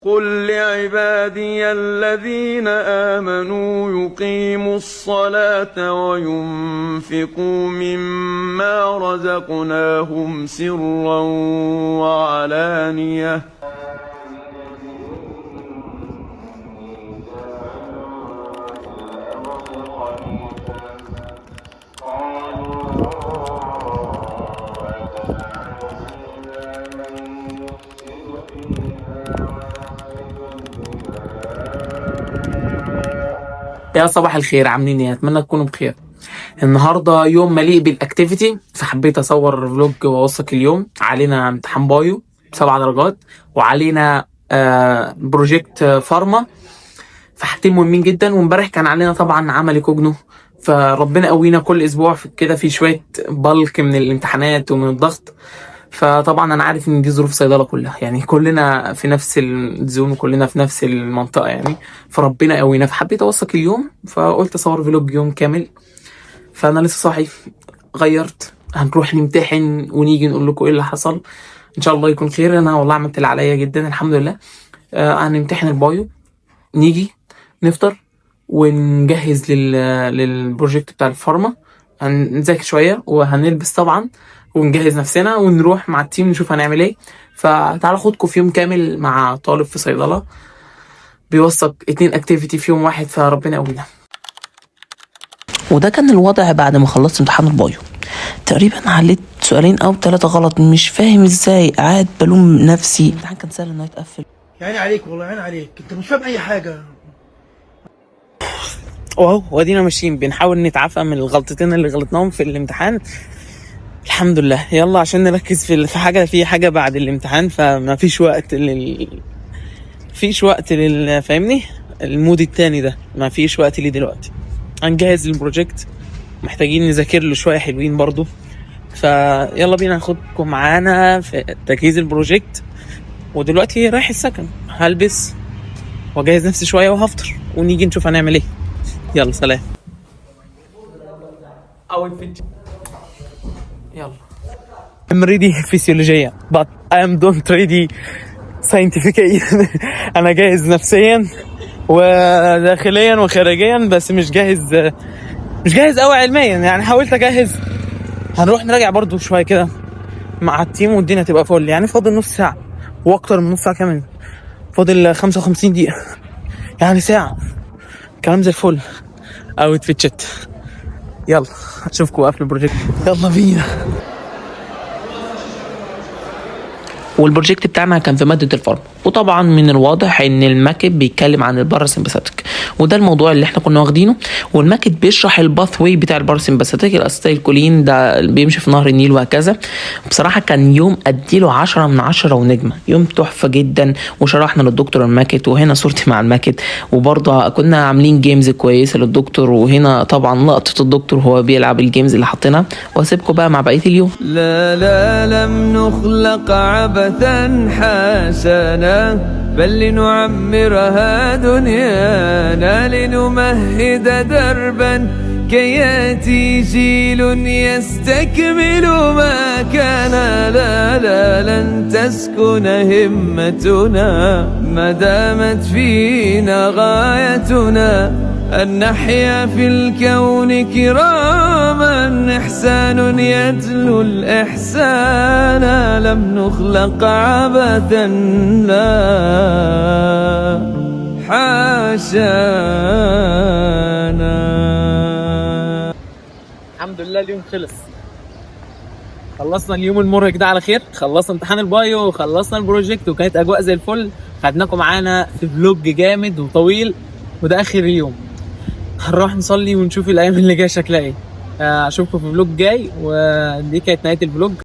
قل لعبادي الذين آمنوا يقيموا الصلاة وينفقوا مما رزقناهم سرا وعلانية. يا صباح الخير، عاملين ايه؟ اتمنى تكونوا بخير. النهارده يوم مليء بال activity، فحبيت اصور vlog واوثق اليوم. علينا امتحان bio 7 درجات، وعلينا project pharma، فحاجتين مهمين جدا. وامبارح كان علينا طبعا عملي cogno، فربنا قوينا. كل اسبوع في كده في شوية bulk من الامتحانات ومن الضغط. فطبعا انا عارف ان دي ظروف صيدلة كلها، يعني كلنا في نفس ال zone وكلنا في نفس المنطقة يعني، فربنا قوينا. فحبيت اوثق اليوم، فقلت اصور vlog يوم كامل. فانا لسه صاحي، غيرت، هنروح نمتحن ونيجي نقول لكم ايه اللي حصل. ان شاء الله يكون خير. انا والله عملت اللي عليا جدا الحمد لله. هنمتحن ال bio، نيجي نفطر ونجهز لل project بتاع ال pharma، هنذاكر شوية وهنلبس طبعا ونجهز نفسنا ونروح مع ال team نشوف هنعمل ايه. فتعالوا اخدكم في يوم كامل مع طالب في صيدلة بيوثق 2 activity في يوم واحد، فربنا يقوينا. وده كان الوضع بعد ما خلصت امتحان ال bio. تقريبا حليت سؤالين او 3 غلط، مش فاهم ازاي، قاعد بلوم نفسي. الامتحان كان سهل انه يتقفل. يا عيني عليك، والله عيني عليك، انت مش فاهم اي حاجة. واهو وادينا ماشيين بنحاول نتعافى من الغلطتين اللي غلطناهم في الامتحان. الحمد لله. يلا عشان نركز في حاجة بعد الامتحان، فما فيش وقت لل فيش وقت لل فاهمني ال mood التاني ده ما فيش وقت ليه دلوقتي. هنجهز ال project، محتاجين نذاكر له شوية حلوين برضو. فيلا بينا ناخدكم معانا في تجهيز ال project. ودلوقتي رايح السكن، هلبس واجهز نفسي شوية وهفطر ونيجي نشوف هنعمل ايه. يلا سلام. اول يلا I'm ready فسيولوجيا but I am don't ready scientifically. انا جاهز نفسيا وداخليا وخارجيا، بس مش جاهز قوي علميا يعني. حاولت اجهز. هنروح نراجع برضو شوية كده مع ال team والدنيا تبقى فل يعني. فاضل نص ساعة واكتر من نص ساعة كمان، فاضل 55 دقيقة يعني ساعة، كلام زي الفل. outfit check. يلا اشوفكم قبل ال project، يلا بينا. وال project بتاعنا كان في مادة ال pharma، وطبعا من الواضح ان الماكت بيتكلم عن ال parasympathetic، وده الموضوع اللي احنا كنا واخدينه. والماكت بيشرح ال pathway بتاع ال parasympathetic، ال acetylcholine ده بيمشي في نهر النيل وهكذا. بصراحة كان يوم اديله 10 من 10 ونجمه، يوم تحفة جدا. وشرحنا للدكتور الماكت، وهنا صورتي مع الماكت، وبرضه كنا عاملين games كويسة للدكتور، وهنا طبعا لقطة الدكتور وهو بيلعب ال games اللي حطيناها. واسيبكم بقى مع بقية اليوم. لا لا لم نخلق عبثا حاشانا، بل لنعمرها دنيانا، لنمهد دربا كي يأتي جيل يستكمل ما كان. لا لا لن تسكن همتنا ما دامت فينا غايتنا، أن نحيا في الكون كراما، إحسان يتلو الإحسان، لم نخلق عبثا لا حاشانا. الحمد لله اليوم خلص، خلصنا اليوم المرهق ده على خير. خلصنا امتحان ال bio وخلصنا ال project، وكانت اجواء زي الفل. خدناكم معانا في vlog جامد وطويل، وده اخر يوم. هنروح نصلي ونشوف الايام اللي جاية شكلها ايه. اشوفكم في vlog جاي، ودي كانت نهاية ال vlog.